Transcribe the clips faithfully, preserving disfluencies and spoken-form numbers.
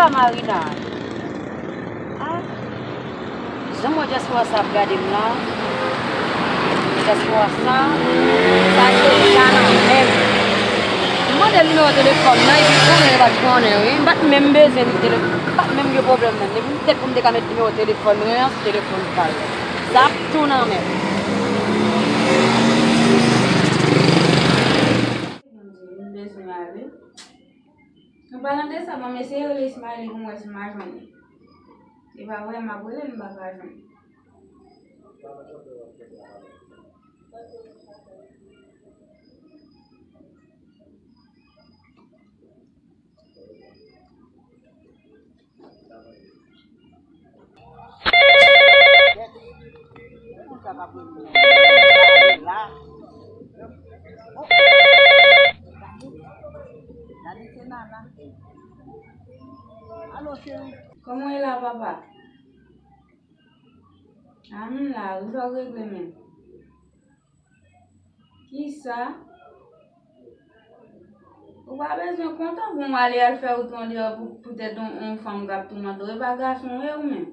Marina. Ah. Jan m wè dyaspora sa ap gade m la. Dyaspora sa, sa se ka nan men m. M mande l nimewo telefòn nan, epi konnen li pa t konnen, wi. M pa t menm bezwen telefòn, m pa t menm gen pwoblèm nan. Depi m tèt pou m te ka met nimewo telefòn mwen an sou telefòn pa l. Sa ap tou nan men m. An palan de sa, ban m eseye rele Smiley pou m wè si m a jwenn li. E pa vre, m ap rele l, m pa ka jwenn li. Kòman w ye la, papa? A, m la wi, sa w regle menm? Kisa? Ou pa bezwen kontan pou m ale al fè wout andeyò pou, poutèt yon, yon fanm k ap toumante w. E pa gason w ye ou menm?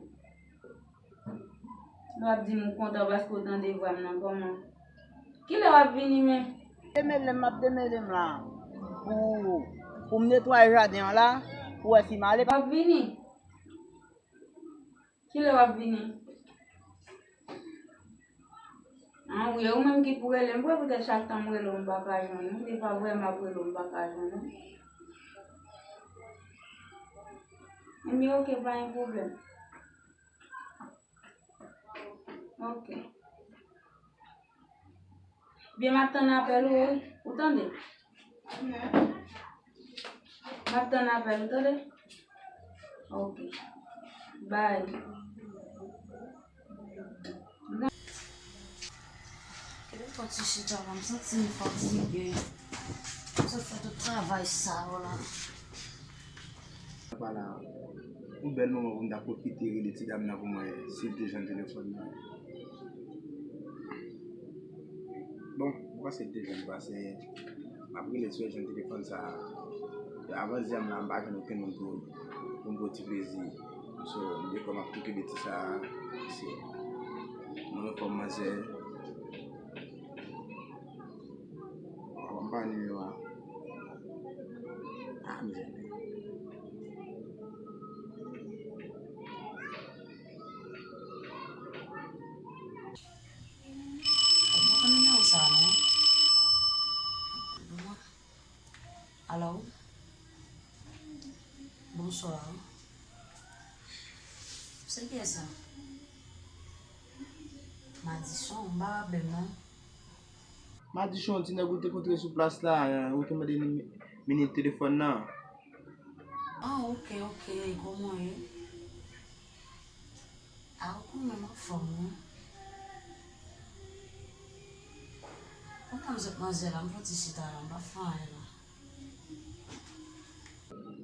Lè w ap di m ou kontan paske w tande vwa m nan, kòman? Kilè w ap vini menm? Demele m, m ap demele m la. Pou, pou m netwaye jaden an la, pou wè si m ale. W ap vini? Kilè w ap vini? An wi, e ou menm ki pou rele m vre, poutèt chak tan m rele w, m pa ka jwenn ou. E pa vre, m ap rele w, m pa ka jwenn ou. Ebyen, oke, pa gen pwoblèm. Oke. Byen, m ap tann apèl ou, wi. Ou tande? M ap tann apèl ou, tande? Oke. Bye. Kite m fè ti chita la, m santi m fatige. M sot fè tout travay sa yo la. Apa la, yon bèl moman pou m ta pwofite rele ti dam nan pou m wè si l te jwenn telefòn nan. Bon, m panse l te jwenn, paske m ap rele si l jwenn telefòn sa a. Avan zyèm la, m pa jwenn okenn moun pou, pou m ba w ti plezi. So, m di kwè m ap tou kenbe ti sa a. Se, mwen anfòm, manzè. Bon, m pa nimewo a. Ah, mizè. Ou pa konn nimewo sa a, non? Alo? Bonswa. Se kiyès sa? Madichon, m pa raple m, non. Madichon, ti nèg ou te kontre sou plas la, ou te mande li minit telefòn nan. Ah, oke, oke, kòman w ye? Ah, ou konnen m anfòm, wi. Kontan m sot manzè la, m fè yon ti chita la, m pa fè anyen la.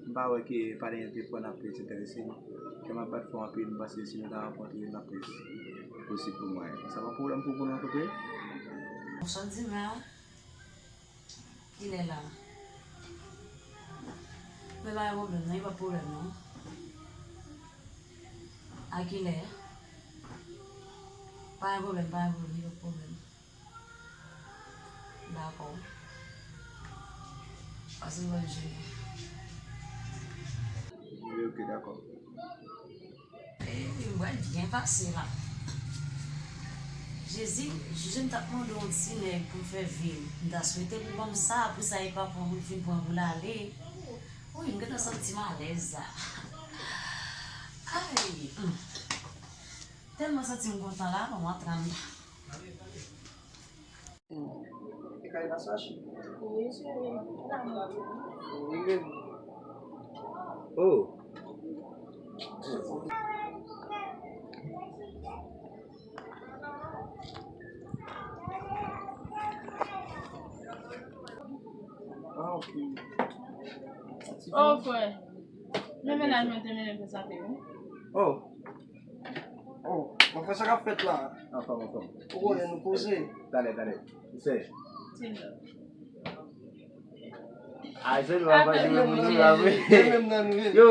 M pa wè ke pale entèpwè n ap plis enterese m. Kè m ap bat fò anpil, m panse si nou ta rankontre, l ap plis posib pou mwen. Sa pa pwoblèm pou, pou nou rankontre? Bon, sa w di m la? Kilè la? Men pa gen pwoblèm non, e pa pwoblèm non. A kilè? Pa gen pwoblèm, pa gen pwoblèm, e pa pwoblèm. Dakò. Pase bòn jounen. Wi, oke, dakò. Epi, m pral byen pase la. Jezi, jije m t ap mande yon ti nèg pou m fè vi m. M ta swete pou ban m sa, apre sa, e pa pran pou l fin pran pou l ale. Wi, m gentan santi m alèz la. Ay, hmm. Tèlman santi m kontan la, ban m antre anndan. E kay la sa chè? Wi, cheri. Wi, baby. Oh. Ah, ok. Oh, frè. Men mennaj mwen te mennen pou sa te bon. Oh. Oh, mwen fè sa k ap fèt la. Anfòm, anfòm. Ou konnen nou poze. Talè, talè. Misye. Tinder. A, se nou ap pale, se nou ap pale. Yo,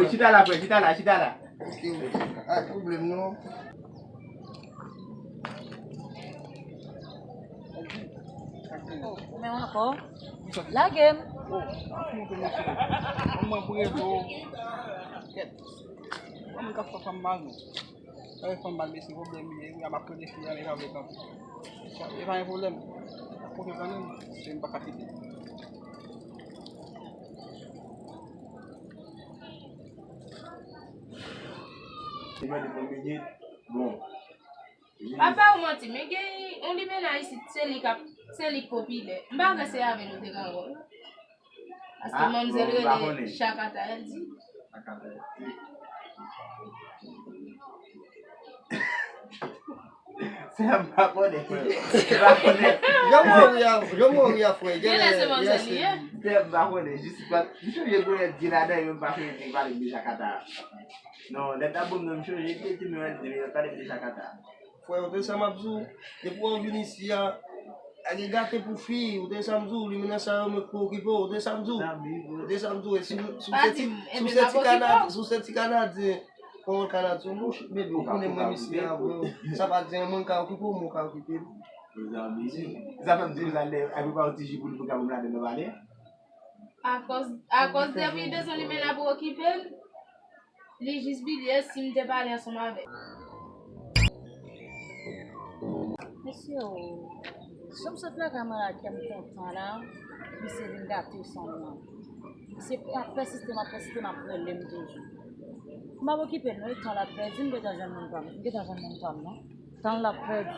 chita la, frè, chita la, chita la. Ok, ok. A, pwoblèm non. Oh, men ankò. Lage m. Oh, ap monte mesye. Mwen pou rezo. Kèt. Mwen ka fè fanm mal non. Sa fè fanm mal mesye, pwoblèm li ye. Wi, a m ap tande fi a, men pa vle tande. E pa yon pwoblèm. Ap konfyans nan menm, se m pa ka kite. Li mande pou minit. Bon. Papa ou manti, men gen yon limena isit, se li k ap, se li k popilè. M pa kwè se avè l ou te ka wè. Paske manmzèl rele Chakata, el di. Se m pa konnen, frè. M pa konnen. Jan mwen ri a, jan mwen ri a, frè. Genlè se manzè li ye. Se m pa konnen. Jis pa, m sonje gwo lèt di ladan, yo m pa sonje te pale de Chakata. Non, lèt la bon, non, m sonje te di, men di, yo pale de Chakata. Frè, ou te sa m ap di w, depi w vin isi a, a gen gate pou fi, ou te sa m di w, limena sa yo mèt pou okipe w, ou te sa m di w. Ou te sa m di w, e si, si w se ti, si w se ti Kanadyen, si w se ti Kanadyen, Kòman ka la di w, monchè, bebe, ou konnen mwen misye a, bro. Sa pa di anyen, mwen ka okipe w, mwen ka okipe l. Mezanmi, sa fè m di m pral lè, ay, prepare yon ti ji pou li, pou ka pou m ladan nan pale. Akòz, akòz depi bezwen li men la pou okipe l, li jis bliye si m te pale ansanm avè l. Mesye, o, jan m sot lakay mwen la, kè m kontan la, misye vin gate fanm nan. Misye ap pèsiste, m ap pèsiste, m ap rele m toujou. M ap okipe l non, e tan l ap pèdi, m gentan jwenn moun pa m, m gentan jwenn moun pa m non. Tan l ap pèdi.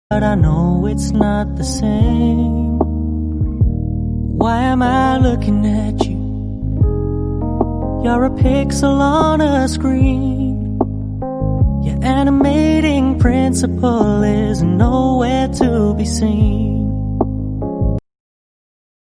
But I know it's not the same. Why am I looking at you? You're a pixel on a screen. Your animating principle is nowhere to be seen.